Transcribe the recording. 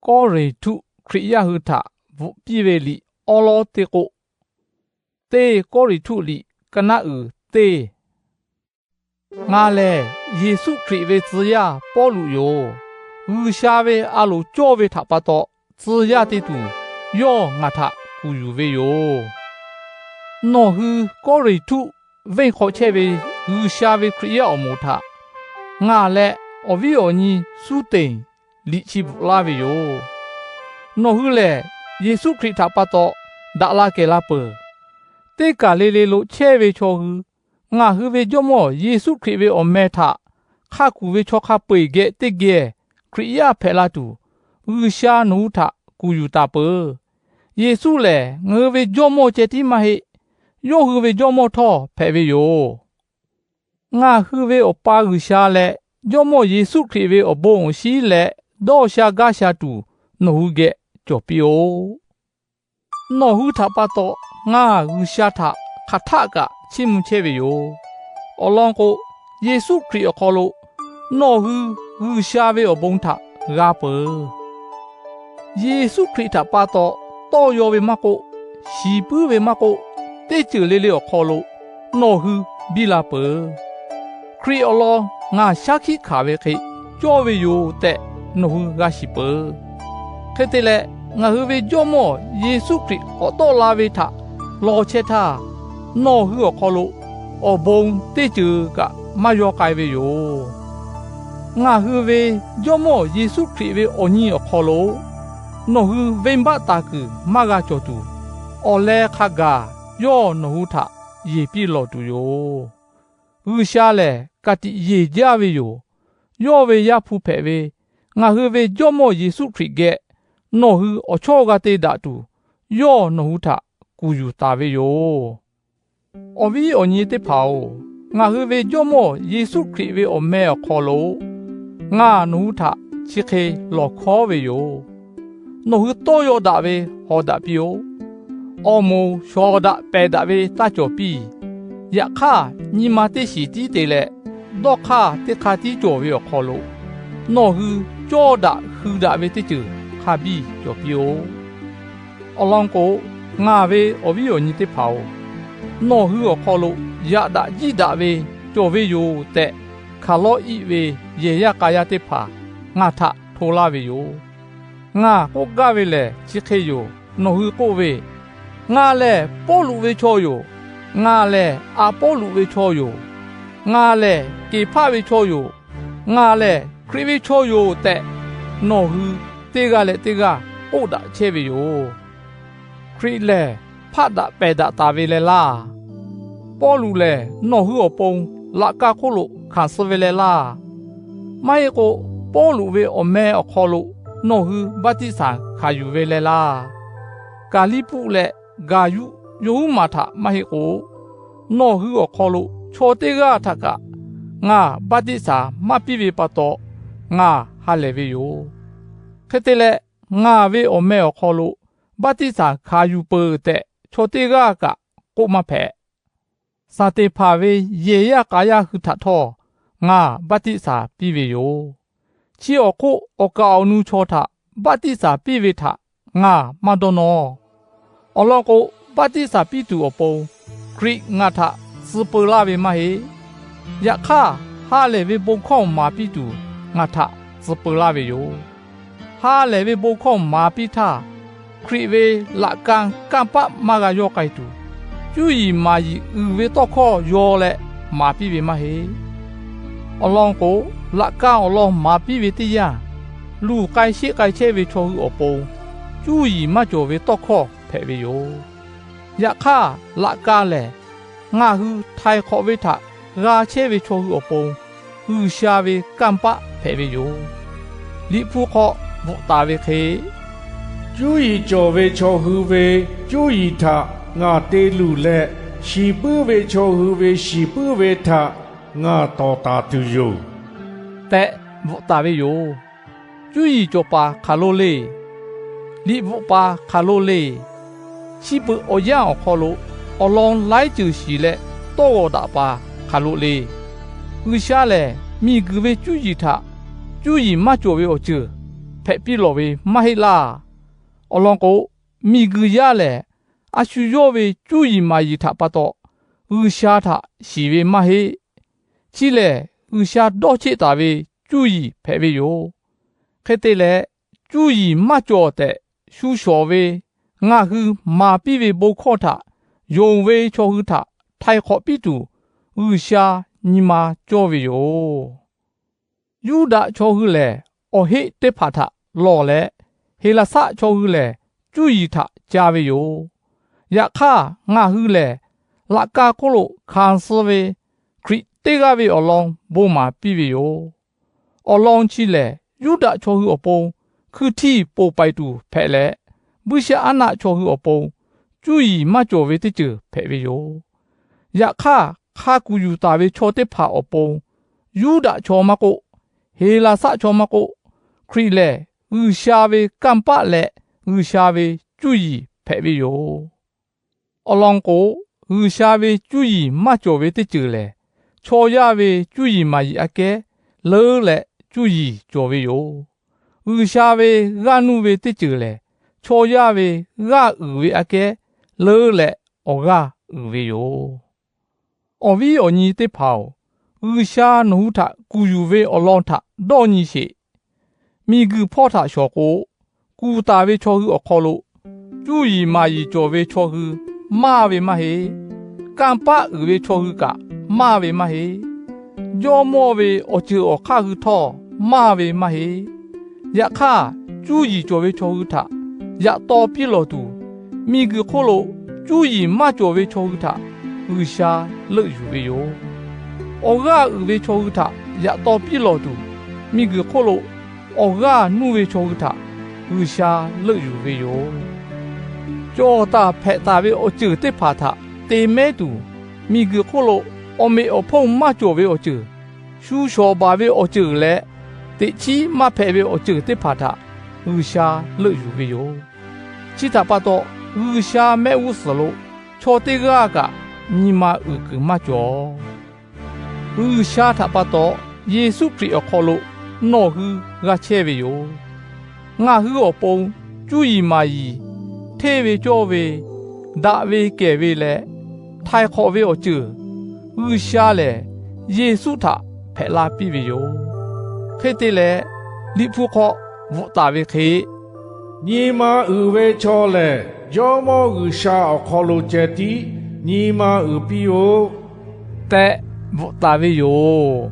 Kawˇrenˍhtuˆ Hkriꞈ yaˇ hui htaꞈ bvuhꞈ piˇ ve liꞈ awˉ lawˉ teˇ k'oˆ, teˇ Kawˇrenˍhtuˆ liꞈ ka naˆ uiˍ teˇ. Ngaˬ lehˬ Yeˍsuˆ Hkriꞈ ve tcuh yaˇ Pawˇluꞈ yoˬ. G'uiˬsha ve a loˍ cawˇ ve htaꞈ pa taw, tcuh yaˇ te tuˬ yawˇ ngaˬ htaꞈ kuˬ yuˬ ve yoˬ. Nawˬ hui Kawˇrenˍhtuˆ venˇ hk'aw chehˇ ve G'uiˬsha ve Hkriꞈ yaˇ awˬ moˍ htaꞈ ngaˬ leh awˬ viˉ awˬ nyi Suˉteˍ liꞈ chi bvuhꞈ laˇ ve yoˬ. Nawˬ hui lehˬ, Yeˍsuˆ Hkriꞈ htaꞈ pa taw daꞈ la kehˬ la peuˬ. Teˇ kaˬ le le lo chehˇ ve chaw hui, ngaˬ hui ve Jawˇmawˇ Yeˍsuˆ Hkriꞈ ve awˬ meh htaꞈ hk'a kuˬ ve chaw hk'a peu-eˬ geh teˇ geh Hkriꞈ yaˇ hpehꞈ la tuˬ, G'uiˬsha nawˬ hui htaꞈ kuˬ yuˬ taˍ peuˬ. Yeˍsuˆ lehˬ ngaˬ hui ve Jawˇmawˇ ceh tiˉ maˇ heˆ. Yawˇ hui ve Jawˇmawˇ htawˇ hpehꞈ ve yoˬ. Ngaˬ hui ve Awˬ pa G'uiˬsha leh Jawˇmawˇ Yeˍsuˆ Hkriꞈ ve awˬ bon awˬ shinˉ leh dawˇ sha gaˇ sha tuˬ nawˬ hui geh cawˬ piˇ-oˆ. Nawˬ hui htaꞈ pa taw ngaˬ G'uiˬsha htaꞈ hk'aˬ htaˆ kaꞈ chiˇ mvuh chehˇ ve yoˬ. Awˬ lawn k'o, Yeˍsuˆ Hkriꞈ awˬ hk'aw lo nawˬ hui G'uiˬsha ve awˬ bon htaꞈ g'a peuˬ. Yeˍsuˆ Hkriꞈ htaꞈ pa taw tawˇ yaw ve maˇ k'oˆ, shiˍ puiˉ ve maˇ k'oˆ, teˇ ceuˬ le le awˬ hk'aw lo nawˬ hui biˇ la peuˬ. Hkriꞈ awˬ lawn ngaˬ shaˉ hkiˆ hkanˍ ve hk'e cawˇ ve yoˬ tehꞈ nawˬ hui g'a shiˍ peuˬ. Hk'e te leh, ngaˬ hui ve Jawˇmawˇ Yeˍsuˆ Hkriꞈ k'awꞈ tawˆ la ve htaꞈ law chehˇ htaˇ, nawˬ hui awˬ hk'aw lo awˬ bon teˇ ceuˬ kaꞈ maˇ yaw k'ai ve yoˬ. Ngaˬ hui ve Jawˇmawˇ Yeˍsuˆ Hkriꞈ ve awˬ nyi awˬ hk'aw lo nawˬ hui venˇbaˆ taˍ kuiˬ maˇ g'a cawˬ tuˬ, awˬ leh hk'a gaˬ yawˇ nawˬ hui htaꞈ yeˬ piˇ lawˬ tuˬ yoˬ. G'uiˬsha lehˬ ka tiꞈ yeˬ jaˇ ve yoˬ. Yawˇ ve Yaˇ hpu hpehꞈ ve, ngaˬ hui ve Jawˇmawˇ Yeˍsuˆ Hkriꞈ geh nawˬ hui awˬ chawˇ g'a te daꞈ tuˬ, yawˇ nawˬ hui htaꞈ kuˬ yuˬ taˍ ve yoˬ. Awˬ viˉ awˬ nyi teˇ hpaˍ-oˬ, ngaˬ hui ve Jawˇmawˇ Yeˍsuˆ Hkriꞈ ve awˬ meh awˬ hk'aw lo ngaˬ nawˬ hui htaꞈ chi hk'e lawˬ hkawˉ ve yoˬ. Nawˬ hui tawˇ yaw daꞈ ve hawˍ daꞈ piˇ-oˆ. Awˬ moˍ shawˍ daꞈ pehˬ daꞈ ve taˇ cawˬ piˇ. Yaꞈ hk'aˇ, nyi ma teˇ shiˍ tiˉ te leh dawˇ hk'aˇ teˇ hk'aˇ tiˉ cawˬ ve awˬ hk'aw lo, nawˬ hui cawˇ daꞈ hui daꞈ ve teˇ ceuˬ hk'a biˇ cawˬ piˇ-oˆ. Awˬ lawn k'o, ngaˬ ve awˬ viˉ awˬ nyi teˇ hpaˍ-oˬ, nawˬ hui awˬ hk'aw lo yaꞈ daꞈ jiˇ daꞈ ve cawˬ ve yoˬ tehꞈ, hkaˍ lawˇ iˆ ve yehˬ yaˇ k'a yaˇ teˇ hpaˍ ngaˬ htaꞈ hto laˇ ve yoˬ. Ngaˬ k'oˆ gaˇ ve lehˬ chi hk'e yoˬ. Nawˬ hui k'oˆ ve, Ngaˬ lehˬ Pawˇluꞈ ve chaw yoˬ. Ngaˬ lehˬ Aˍpawˇluꞈ ve chaw yoˬ. Ngaˬ lehˬ Keˍhpaˆ ve chaw yoˬ. Ngaˬ lehˬ Hkriꞈ ve chaw yoˬ tehꞈ, nawˬ hui teˇ g'aˇ leh teˇ g'aˇ k'oˆ daꞈ chehˇ ve yoˬ. Hkriꞈ lehˬ hpaˆ daꞈ pehˬ daꞈ taˍ ve leh laˇ. Pawˇluꞈ lehˬ nawˬ hui awˬ pon laꞈ ka hk'oˆ lo hkanˍ suh ve leh laˇ. Maˇ heˆ k'o, Pawˇluꞈ ve awˬ meh awˬ hk'aw lo nawˬ hui baˆtiˆsaˬ hkanˍ yuˬ ve leh laˇ. Kaˍliˇpuˆ leh Gaˍyuˆ yawˇ huiˉ maˬ htaꞈ maˇ heˆ k'o, nawˬ hui awˬ hk'aw lo chaw teˇ g'aˇ htaꞈ kaꞈ ngaˬ baˆtiˆsaˬ maˇ piˇ ve pa taw, ngaˬ ha lehˬ ve yoˬ. Hk'e te leh, ngaˬ ve awˬ meh awˬ hk'aw lo baˆtiˆsaˬ hkanˍ yuˬ peuˬ tehꞈ, chaw teˇ g'aˇ kaꞈ k'oˆ maˇ hpehꞈ. Saˍteˍhpanˍ ve yehˬ yaˇ k'a yaˇ hui htaꞈ htawˇ ngaˬ baˆtiˆsaˬ piˇ ve yoˬ. Chi awˬ hk'oˆ awˬ kaˍ awˬ nu chaw htaꞈ baˆtiˆsaˬ piˇ ve htaꞈ ngaˬ maˇ dawˇ nawˇ. Awˬ lawn k'o, baˆtiˆsaˬ piˇ tuˬ awˬ pon Hkriꞈ ngaˬ htaꞈ tcuh peu laˇ ve maˇ heˆ. Yaꞈ hk'aˇ, ha lehˬ ve bon hkawˇ maˍ piˇ tuˬ ngaˬ htaꞈ tcuh peu laˇ ve yoˬ. Ha lehˬ ve bon hkawˇ maˍ piˇ htaˇ, Hkriꞈ ve laꞈ ka kanˇ paˆ maˇ g'a yawˇ k'ai tuˬ, cuˇ yiˍ maˍ yiˍ uiˍ ve tawˇ hkawˇ yaw leh maˍ piˇ ve maˇ heˆ. Awˬ lawn k'o, laꞈ ka awˬ lawn maˍ piˇ ve teˇ yanˇ, luˬ k'ai sheˆ k'ai chehˇ ve chaw hui awˬ pon cuˇ yiˍ maˇ cawˬ ve tawˇ hkawˇ hpehꞈ ve yoˬ. Yaꞈ hk'aˇ, laꞈ ka lehˬ ngaˬ hui htaiˍ hk'awꞈ ve htaꞈ g'a chehˇ ve chaw hui awˬ pon G'uiˬsha ve kanˇ paˆ hpehꞈ ve yoˬ. Liꞈ hpu hk'aw bvuhꞈ taˍ ve hk'e, Cuˇ yiˍ cawˬ ve chaw hui ve cuˇ yiˍ htaꞈ ngaˬ te luˬ leh, shiˍ puiˉ ve chaw hui ve shiˍ puiˉ ve htaꞈ ngaˬ tawˍ taˍ tuˬ yoˬ tehꞈ bvuhꞈ taˍ ve yoˬ. Cuˇ yiˍ cawˬ paˍ hk'aˬ lo le. Liꞈ bvuhꞈ paˍ hk'aˬ lo le. Chi beuꞈ awˬ yanˇ awˬ hk'aw lo awˬ lawn laiˉ ceuˬ shiˍ leh tawˇ g'awˬ daꞈ paˍ hk'aˬ lo le. G'uiˬsha lehˬ miˬguiˬ ve cuˇ yiˍ htaꞈ cuˇ yiˍ maˇ cawˬ ve awˬ ceuˬ hpehꞈ piˇ lawˬ ve maˇ heˆ laˇ. Awˬ lawn k'o, miˬguiˬ yaˇ lehˬ, a shu yawˇ ve cuˇ yiˍ maˍ yiˍ htaꞈ pa taw G'uiˬsha htaꞈ shiˍ ve maˇ heˆ. Chi lehˬ, G'uiˬsha dawˇ cheˆ taˍ ve cuˇ yiˍ hpehꞈ ve yoˬ. Hk'e te leh, cuˇ yiˍ maˇ cawˬ tehꞈ shu shawˍ ve ngaˬ hui maˍ piˇ ve bon hkawˇ htaꞈ yonˍ ve chaw hui htaꞈ htaiˍ hk'awꞈ piˇ tuˬ, G'uiˬsha nyi ma cawˇ ve yoˬ. Yuˇdaꞈ chaw hui lehˬ, awˬ heˆ teˇ hpaˍ htaꞈ lawˬ leh, Heˍlaˍsaˆ chaw hui lehˬ, cuˇ yiˍ htaꞈ ca ve yoˬ. Yaꞈ hk'aˇ, ngaˬ hui lehˬ laꞈ ka hk'oˆ lo hkanˍ suh ve Hkriꞈ teˇ g'aˇ ve awˬ lawn bon maˍ piˇ ve yoˬ. Awˬ lawn chi lehˬ, Yuˇdaꞈ chaw hui awˬ pon hkui htiˇ poˬ paiˍ tuˬ hpehꞈ leh, Buiˇshaˆaˉnaˆ chaw hui awˬ pon cuˇ yiˍ maˇ cawˬ ve teˇ ceuˬ hpehꞈ ve yoˬ. Yaꞈ hk'aˇ, hk'a kuˬ yuˬ taˍ ve chaw teˇ hpaˍ awˬ pon, Yuˇdaꞈ chaw maˇ k'oˆ, Heˍlaˍsaˆ chaw maˇ k'oˆ, Hkriꞈ lehˬ G'uiˬsha ve kanˇ paˆ leh G'uiˬsha ve cuˇ yiˍ hpehꞈ ve yoˬ. Awˬ lawn k'o, G'uiˬsha ve cuˇ yiˍ maˇ cawˬ ve teˇ ceuˬ lehˬ, chaw yaˇ ve cuˇ yiˍ maˍ yiˍ aꞈ kehˉ leuˉ leh cuˇ yiˍ cawˬ ve yoˬ. G'uiˬsha ve g'aˇ nuˇ ve teˇ ceuˬ lehˬ, chaw yaˇ ve g'aˇ uiˍ ve aꞈ kehˉ leuˉ leh awˬ g'aˇ uiˍ ve yoˬ. Awˬ viˉ awˬ nyi teˇ hpaˍ-oˬ, G'uiˬsha nawˬ hui htaꞈ kuˬ yuˬ ve awˬ lawn htaꞈ dawˇ nyi sheˍ. Miˬguiˬ hpawˇ htaꞈ shawˍ k'o, kuˬ taˍ ve chaw hui awˬ hk'aw lo cuˇ yiˍ maˍ yiˍ cawˬ ve chaw hui maˇ ve maˇ heˆ. Kanˇ paˆ uiˍ ve chaw hui kaꞈ maˇ ve maˇ heˆ. Jawˇmawˇ ve awˬ ceuˬ awˬ hk'aˇ hui htawˇ maˇ ve maˇ heˆ. Yaꞈ hk'aˇ, cuˇ yiˍ cawˬ ve chaw hui htaꞈ yaꞈ taw piˇ lawˬ tuˬ, miˬguiˬ hk'oˆ lo cuˇ yiˍ maˇ cawˬ ve chaw hui htaꞈ G'uiˬsha leuˆ yuˬ ve yoˬ. Awˬ g'aˇ uiˍ ve chaw hui htaꞈ yaꞈ taw piˇ lawˬ tuˬ, miˬguiˬ hk'oˆ lo awˬ g'aˇ nuˇ ve chaw hui htaꞈ G'uiˬsha leuˆ yuˬ ve yoˬ. Cawˬ taˍ hpehꞈ taˍ ve awˬ ceuˬ teˇ hpaˍ htaꞈ te mehˉ tuˬ, miˬguiˬ hk'oˆ lo awˬ meꞈ awˬ hponˇ maˇ cawˬ ve awˬ ceuˬ, shu shawˍ baˬ ve awˬ ceuˬ leh, teꞈ chiˉ maˇ hpehꞈ ve awˬ ceuˬ teˇ hpaˍ htaꞈ G'uiˬsha leuˆ yuˬ ve yoˬ. Chi htaꞈ pa taw, G'uiˬsha mehˆ g'uˇ suhˍ lo chaw teˇ g'aˇ kaꞈ nyi ma uiˍ kuiˬ maˇ cawˬ. G'uiˬsha htaꞈ pa taw, Yeˍsuˆ Hkriꞈ awˬ hk'aw lo nawˬ hui g'a chehˇ ve yoˬ. Ngaˬ hui awˬ pon cuˇ yiˍ maˍ yiˍ, hteˇ ve cawˇ ve, daꞈ ve kehˬ ve leh htaiˍ hk'awꞈ ve awˬ ceuˬ, G'uiˬsha lehˬ Yeˍsuˆ htaꞈ hpehꞈ la piˇ ve yoˬ. Hk'e te leh, Liꞈ hpu hk'aw bvuhꞈ taˍ ve hk'e, Nyi ma uiˍ ve chaw lehˬ, Jawˇmawˇ G'uiˬsha awˬ hk'aw lo ceh tiˉ nyi ma uiˍ piˇ-oˆ tehꞈ bvuhꞈ taˍ ve yoˬ.